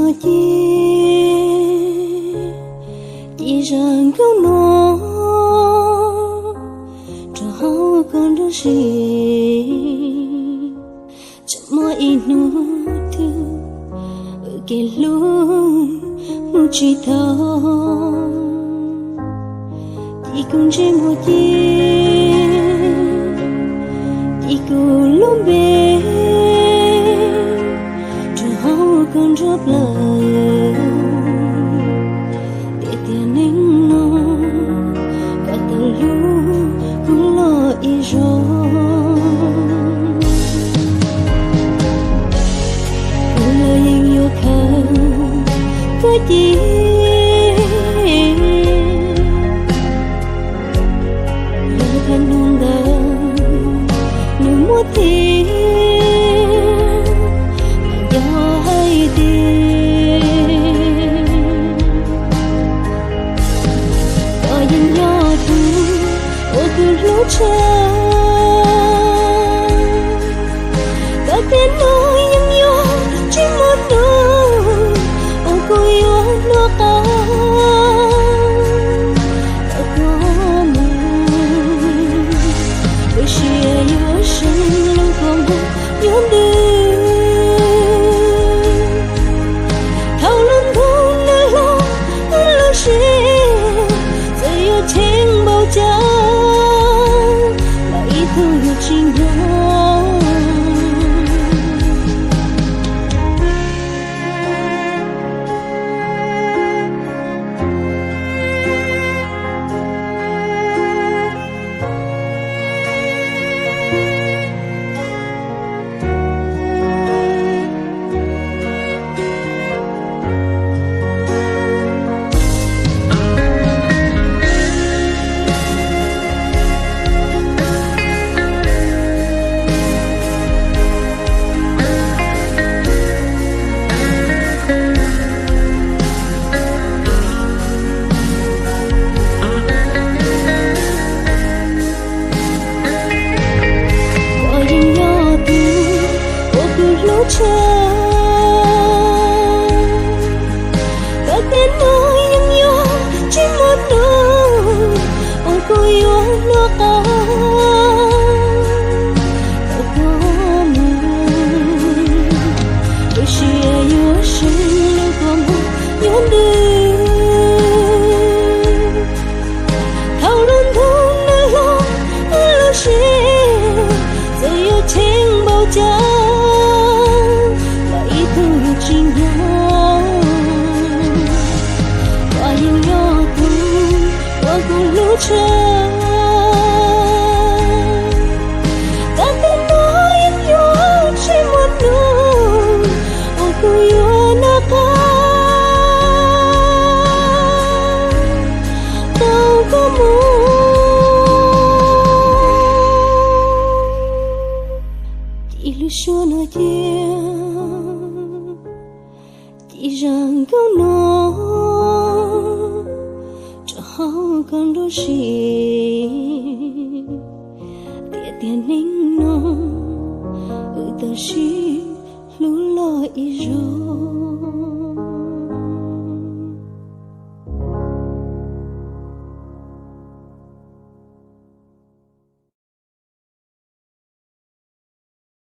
Ci, ci zaj nkauj no rau hauv koj nrog si. Tseem muaj ib hnub twg wb kev hlub mus tsis tau. Ci kuv ntsej muag ci, ci kuv lub npe rau hauv koj nruab plawv. Tiam tiam neej no koj tau hlub kuv los ib zaug. Kuv los yeej yuav khaws koj ci. Yog thaum hnub ntawd nws muaj thiab, yog hais tias koj yeej yog tus uas kuv hlub tshaj. Koj tias no yeej yuav tsis muaj hnub uas kuv yuav hnov qab tau koj mus. Lub siab yuav seev lub kua muag yuav ntws. Thaum lub ntuj nws los lub siab, txawm yuav cheem npaum cas los ib tug yuav tsis nyob. Koj yeej yog tus uas kuv hlub tshaj. Koj tias no yeej yuav tsis muaj hnub uas kuv yuav hnov qab tau koj mus. Lub siab yuav seev lub kua muag yuav ntws. Thaum lub ntuj nws los lub siab, txawm yuav cheem npaum cas los ib tug yuav tsis nyob. Koj yeej yog tus uas kuv hlub tshaj. Koj tias no yeej yuav tsis muaj hnub uas kuv yuav hnov qab tau koj mus. Ci lub suab no cia, ci zaj nkauj no rau hauv koj nruab siab. Tiam tiam neej no wb tau sib hlub los ib zaug.